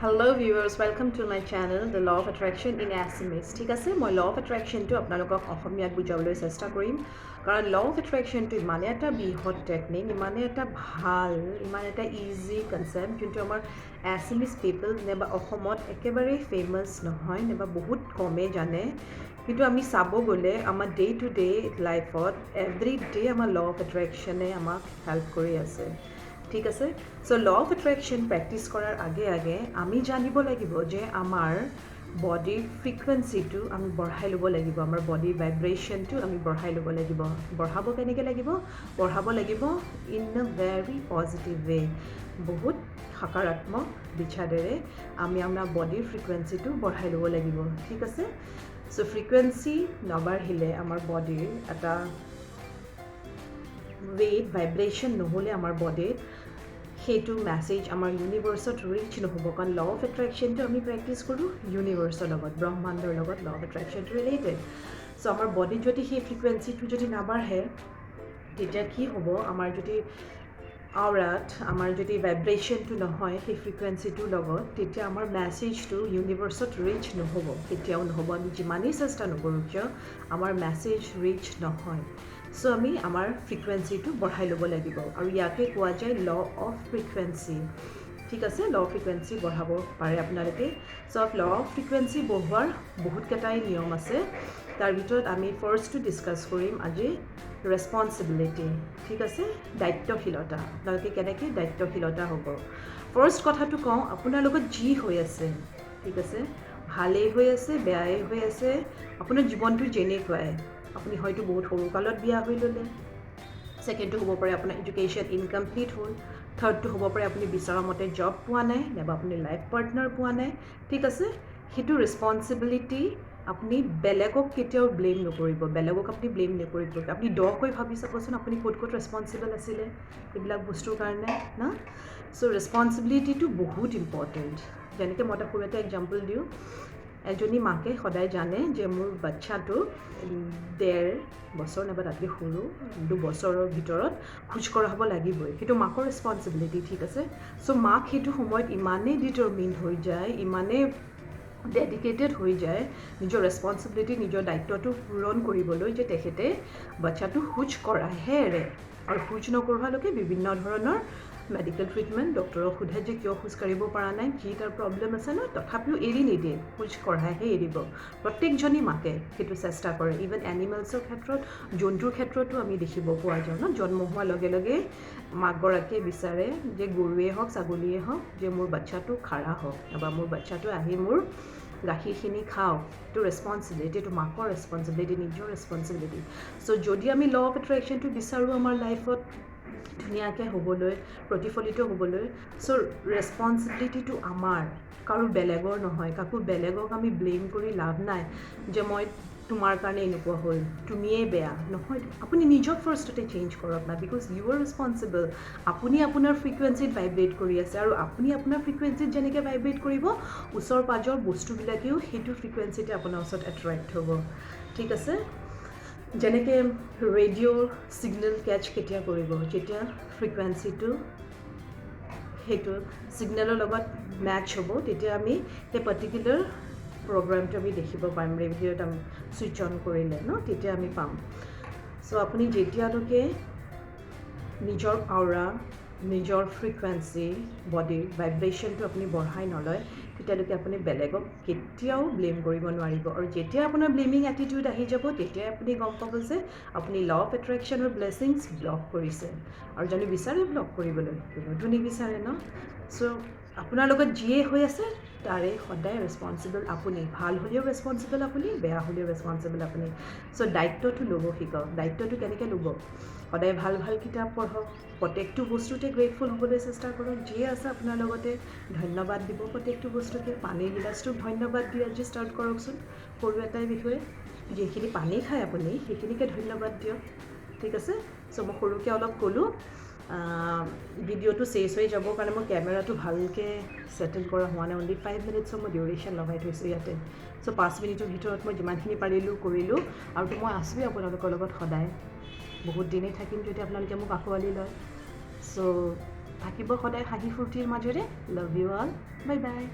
Hello viewers, welcome to my channel, The Law of Attraction in Assamese. ঠিক আছে, মই law of এট্ৰেকশ্যনটো আপোনালোকক অসমীয়াত বুজাবলৈ চেষ্টা কৰিম, কাৰণ ল অফ এট্ৰেকশ্যনটো ইমানে এটা বৃহৎ টেকনিক, ইমানে এটা ভাল, ইমান এটা ইজি কনচেপ্ট, যোনটো আমাৰ এছামিজ পিপল নাইবা অসমত একেবাৰেই ফেমাছ নহয় নাইবা বহুত কমেই জানে। কিন্তু আমি চাব গ'লে আমাৰ ডে টু ডে লাইফত এভৰি ডে আমাৰ ল অফ এট্ৰেকশ্যনে আমাক হেল্প কৰি আছে। ঠিক আছে, চ' ল অফ এট্ৰেকশ্যন প্ৰেক্টিছ কৰাৰ আগে আগে আমি জানিব লাগিব যে আমাৰ বডিৰ ফ্ৰিকুৱেঞ্চিটো আমি বঢ়াই ল'ব লাগিব, আমাৰ বডিৰ ভাইব্ৰেশ্যনটো আমি বঢ়াই ল'ব লাগিব। বঢ়াব কেনেকৈ লাগিব? বঢ়াব লাগিব in a very positive way. বহুত সকাৰাত্মক বিচাৰেৰে আমি আমাৰ বডিৰ ফ্ৰিকুৱেঞ্চিটো বঢ়াই ল'ব লাগিব। ঠিক আছে, চ' ফ্ৰিকুৱেঞ্চি নাবাঢ়িলে, আমাৰ বডিৰ এটা ৱেট ভাইব্ৰেশ্যন নহ'লে আমাৰ বডিত সেইটো মেছেজ আমাৰ ইউনিভাৰ্চত ৰিচ নহ'ব। কাৰণ ল অফ এট্ৰেকশ্যনটো আমি প্ৰেক্টিছ কৰোঁ ইউনিভাৰ্চৰ লগত, ব্ৰহ্মাণ্ডৰ লগত ল অফ এট্ৰেকশ্যনটো ৰিলেটেড। চ' আমাৰ বডিত যদি সেই ফ্ৰিকুৱেঞ্চিটো যদি নাবাঢ়ে, তেতিয়া কি হ'ব? আমাৰ যদি আওৰাত আমাৰ যদি ভাইব্ৰেশ্যনটো নহয় সেই ফ্ৰিকুৱেঞ্চিটোৰ লগত, তেতিয়া আমাৰ মেছেজটো ইউনিভাৰ্চত ৰিচ নহ'ব, কেতিয়াও নহ'ব। আমি যিমানেই চেষ্টা নকৰোঁ কিয়, আমাৰ মেছেজ ৰিচ নহয়। চ' আমি আমাৰ ফ্ৰিকুৱেঞ্চিটো বঢ়াই ল'ব লাগিব আৰু ইয়াকে কোৱা যায় ল অফ ফ্ৰিকুৱেঞ্চি। ঠিক আছে, ল অফ ফ্ৰিকুৱেঞ্চি বঢ়াব পাৰে আপোনালোকে। চ' ল অফ ফ্ৰিকুৱেঞ্চি বঢ়োৱাৰ বহুতকেইটাই নিয়ম আছে। তাৰ ভিতৰত আমি ফাৰ্ষ্টটো ডিছকাছ কৰিম আজি, ৰেচপনচিবিলিটি। ঠিক আছে, দায়িত্বশীলতা। আপোনালোকে কেনেকৈ দায়িত্বশীলতা হ'ব? ফাৰ্ষ্ট কথাটো কওঁ, আপোনাৰ লগত যি হৈ আছে, ঠিক আছে, ভালেই হৈ আছে, বেয়াই হৈ আছে, আপোনাৰ জীৱনটো যেনেকুৱাই, আপুনি হয়তো বহুত সৰুকালত বিয়া হৈ ল'লে। ছেকেণ্ডটো হ'ব পাৰে আপোনাৰ এডুকেশ্যন ইনকমপ্লিট হ'ল। থাৰ্ডটো হ'ব পাৰে আপুনি বিচৰা মতে জব পোৱা নাই নাইবা আপুনি লাইফ পাৰ্টনাৰ পোৱা নাই। ঠিক আছে, সেইটো ৰেচপনচিবিলিটি আপুনি বেলেগক কেতিয়াও ব্লেম নকৰিব। বেলেগক আপুনি ব্লেম নকৰিব। আপুনি দকৈ ভাবি চাবচোন, আপুনি ক'ত ক'ত ৰেচপনচিবল আছিলে এইবিলাক বস্তুৰ কাৰণে না? চ' ৰেচপনচিবিলিটিটো বহুত ইম্পৰ্টেণ্ট। যেনেকৈ মই এটা সৰু এটা এক্সাম্পল দিওঁ। এজনী মাকে সদায় জানে যে মোৰ বাচ্ছাটো 1.5 বছৰ নাইবা তাতকৈ সৰু, 2 বছৰৰ ভিতৰত খোজ কঢ়াব লাগিবই। সেইটো মাকৰ ৰেচপনচিবিলিটি। ঠিক আছে, চ' মাক সেইটো সময়ত ইমানেই ডিটাৰমিন হৈ যায়, ইমানেই ডেডিকেটেড হৈ যায় নিজৰ ৰেচপনচিবিলিটি, নিজৰ দায়িত্বটো পূৰণ কৰিবলৈ যে তেখেতে বাচ্ছাটো খোজ কঢ়াইহে এৰে। আৰু খোজ নকঢ়োৱালৈকে বিভিন্ন ধৰণৰ মেডিকেল ট্ৰিটমেণ্ট, ডক্টৰক সোধে যে কিয় খোজ কাঢ়িব পৰা নাই, কি তাৰ প্ৰব্লেম আছে ন? তথাপিও এৰি নিদিয়ে, খোজ কঢ়াইহে এৰিব। প্ৰত্যেকজনী মাকে সেইটো চেষ্টা কৰে। ইভেন এনিমেলছৰ ক্ষেত্ৰত, জন্তুৰ ক্ষেত্ৰতো আমি দেখিব পোৱা যাওঁ ন, জন্ম হোৱাৰ লগে লগে মাকগৰাকীয়ে বিচাৰে যে গৰুৱে হওক, ছাগলীয়ে হওক, যে মোৰ বাচ্ছাটো খাৰা হওক বা মোৰ বাচ্ছাটো আহি মোৰ গাখীৰখিনি খাওক। এইটো ৰেচপনচিবিলিটি, এইটো মাকৰ ৰেচপনচিবিলিটি, নিজৰ ৰেচপনচিবিলিটি। চ' যদি আমি ল অফ এট্ৰেকশ্যনটো বিচাৰোঁ আমাৰ লাইফত ধুনীয়াকৈ হ'বলৈ, প্ৰতিফলিত হ'বলৈ, চ' ৰেচপনচিবিলিটিটো আমাৰ, কাৰো বেলেগৰ নহয়। কাকো বেলেগক আমি ব্লেম কৰি লাভ নাই যে মই তোমাৰ কাৰণে এনেকুৱা হ'ল, তুমিয়েই বেয়া নহয়। আপুনি নিজক ফাৰ্ষ্টতে চেঞ্জ কৰক না, because you are responsible. আপুনি আপোনাৰ ফ্ৰিকুৱেঞ্চিত ভাইব্ৰেট কৰি আছে আৰু আপুনি আপোনাৰ ফ্ৰিকুৱেঞ্চিত যেনেকৈ ভাইব্ৰেট কৰিব, ওচৰ পাঁজৰ বস্তুবিলাকেও সেইটো ফ্ৰিকুৱেঞ্চিতে আপোনাৰ ওচৰত এট্ৰেক্ট হ'ব। ঠিক আছে, যেনেকৈ ৰেডিঅ'ৰ ছিগনেল কেটচ কেতিয়া কৰিব? যেতিয়া ফ্ৰিকুৱেঞ্চিটো সেইটো ছিগনেলৰ লগত মেটচ হ'ব, তেতিয়া আমি সেই পাৰ্টিকুলাৰ প্ৰগ্ৰামটো আমি দেখিব পাৰিম। ৰেডিঅ'ত আমি ছুইচ অন কৰিলে ন, তেতিয়া আমি পাম। চ' আপুনি যেতিয়ালৈকে নিজৰ আউৰা, নিজৰ ফ্ৰিকুৱেঞ্চি, বডিৰ ভাইব্ৰেশ্যনটো আপুনি বঢ়াই নলয়, তেতিয়ালৈকে আপুনি বেলেগক কেতিয়াও ব্লেম কৰিব নোৱাৰিব। আৰু যেতিয়া আপোনাৰ ব্লেমিং এটিটিউড আহি যাব, তেতিয়াই আপুনি গম পাব যে আপুনি ল অফ এট্ৰেকশ্যনৰ ব্লেছিংছ ব্লক কৰিছে। আৰু জানো বিচাৰে ব্লক কৰিবলৈ? কোনোতো নিবিচাৰে ন? চ' আপোনাৰ লগত যিয়ে হৈ আছে, তাৰে সদায় ৰেচপনচিবল আপুনি। ভাল হ'লেও ৰেচপনচিবল আপুনি, বেয়া হ'লেও ৰেচপনচিবল আপুনি। চ' দায়িত্বটো ল'ব শিকক। দায়িত্বটো কেনেকৈ ল'ব? সদায় ভাল ভাল কিতাপ পঢ়ক, প্ৰত্যেকটো বস্তুতে গ্ৰেটফুল হ'বলৈ চেষ্টা কৰক। যিয়ে আছে আপোনাৰ লগতে, ধন্যবাদ দিব প্ৰত্যেকটো বস্তুকে। পানীৰ গিলাচটোক ধন্যবাদ দি আজি ষ্টাৰ্ট কৰকচোন। সৰু এটাই বিষয়ে, যিখিনি পানী খায় আপুনি, সেইখিনিকে ধন্যবাদ দিয়ক। ঠিক আছে, চ' মই সৰুকৈ অলপ ক'লোঁ। ভিডিঅ'টো চেছ হৈ যাব কাৰণে মই কেমেৰাটো ভালকৈ ছেটেল কৰা হোৱা নাই। অনলি 5 মিনিটছৰ মই ডিউৰেশ্যন লগাই থৈছোঁ ইয়াতে। চ' 5 মিনিটৰ ভিতৰত মই যিমানখিনি পাৰিলোঁ কৰিলোঁ। আৰুতো মই আছোঁৱেই আপোনালোকৰ লগত সদায়, বহুত দিনেই থাকিম যদি আপোনালোকে মোক আঁকোৱালি লয়। চ' থাকিব সদায় হাঁহি ফূৰ্তিৰ মাজেৰে। Love you all, bye bye.